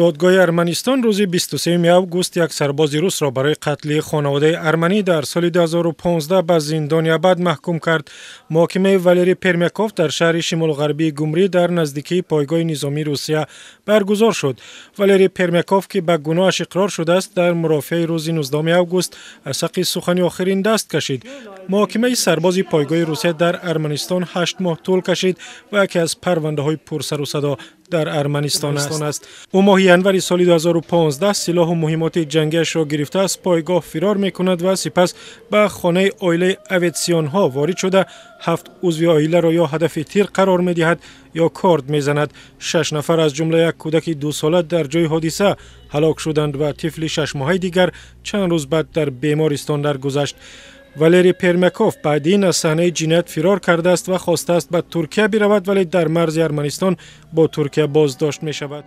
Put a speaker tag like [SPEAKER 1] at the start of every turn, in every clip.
[SPEAKER 1] Додгоҳи Арманистон рӯзи 23 август як сарбози русро барои қатли хонаводаи арманӣ дар соли 2015 ба зиндони абад маҳкум кард. Муҳокимаи Валерий Пермяков дар шаҳри шимолуғарбии Гумрӣ дар наздикии пойгоҳи низомии Русия баргузор шуд. Валерий Пермяков, ки ба гуноҳаш иқрор шудааст, дар мурофиаи рӯзи 19 август аз ҳаққи сухани охирин даст кашид. Муҳокимаи сарбози пойгоҳи Русия дар Арманистон 8 моҳ тӯл кашид ва яке аз парвандаҳои пурсару садо дар Арманистон аст. Ӯ моҳи январи соли 2015 силоҳу муҳиммоти ҷангиашро гирифта, аз пойгоҳ фирор мекунад ва сипас ба хонаи оилаи Аветисянҳо ворид шуда, ҳафт узви оиларо ё ҳадафи тир қарор медиҳад, ё корд мезанад. Шаш нафар, аз ҷумла як кӯдаки 2сола, дар ҷои ҳодиса ҳалок шуданд ва тифли 6моҳаи дигар чанд рӯз баъд дар бемористон даргузашт. Валерий Пермяков баъди ин аз саҳнаи ҷиноят фирор кардааст ва хостааст ба Туркия биравад, вале дар марзи Арманистон бо Туркия боздошт мешавад.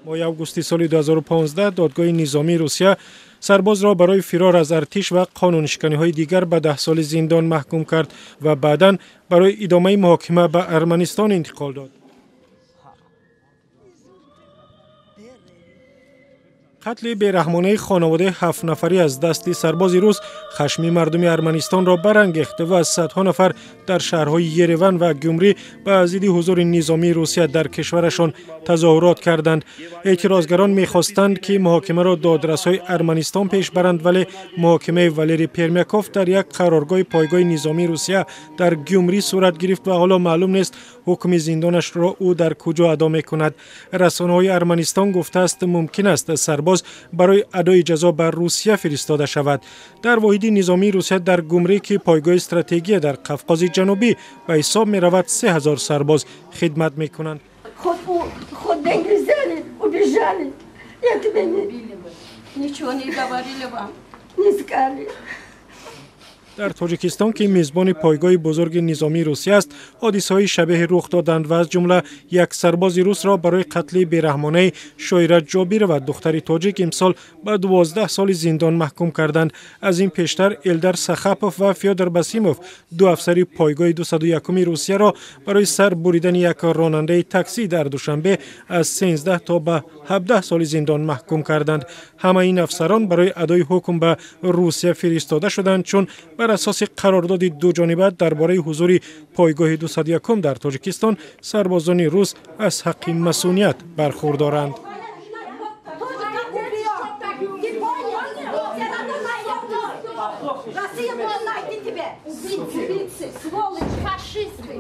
[SPEAKER 1] Моҳи августи соли 2015 додгоҳи низомии Русия сарбозро барои фирор аз артиш ва қонуншиканиҳои дигар ба 10 соли зиндон маҳкум кард ва баъдан барои идомаи муҳокима ба Арманистон интиқол дод. Қатли бераҳмонаи хонаводаи ҳафтнафарӣ аз дасти сарбози рус хашми мардуми Арманистонро барангехт ва садҳо нафар дар шаҳрҳои Ереван ва Гюмрӣ ба зидди ҳузури низомии Русия дар кишварашон тазоҳурот карданд. Эътирозгарон мехостанд, ки муҳокимаро додрасҳои Арманистон пеш баранд, вале муҳокимаи Валерий Пермяков дар як қароргоҳи пойгоҳи низомии Русия дар Гюмрӣ сурат гирифт ва ҳоло маълум нест, ҳукми зиндонашро ӯ дар куҷо адо мекунад. Расонаҳои Арманистон гуфтааст, мумкин аст сарбоз барои адои ҷазо ба Русия фиристода шавад. Дар воҳиди низомии Русия дар Гумрӣ, ки пойгоҳи стратегия дар Қавқози Ҷанубӣ ба ҳисоб меравад, 3000 сарбоз хидмат мекунанд.
[SPEAKER 2] Хоть деньги взяли, убежали. Я тебе не
[SPEAKER 3] Ничего не говорили вам.
[SPEAKER 2] Не сказали.
[SPEAKER 1] Дар Тоҷикистон, ки мизбони пойгоҳи бузурги низомии Русия аст, ҳодисаҳои шабеҳе рух доданд ва аз ҷумла як сарбози русро барои қатли бераҳмонаи Шоира Ҷобирова, духтари тоҷик, имсол ба 12 соли зиндон маҳкум карданд. Аз ин пештар Элдар Сахапов ва Фёдор Басимов, ду афсари пойгоҳи 201-уми Русияро, барои сар буридани як ронандаи таксӣ дар Душанбе аз 13 то ба 17 соли зиндон маҳкум карданд. Ҳамаи ин афсарон барои адои ҳукм ба Русия фиристода шуданд, чун бар асоси қарордоди дуҷониба дар бораи ҳузури пойгоҳи 201 дар Тоҷикистон сарбозони рус аз ҳаққи масуният бархурдоранд.
[SPEAKER 3] Россия была найти тебе. Убийцы, сволочи, фашисты.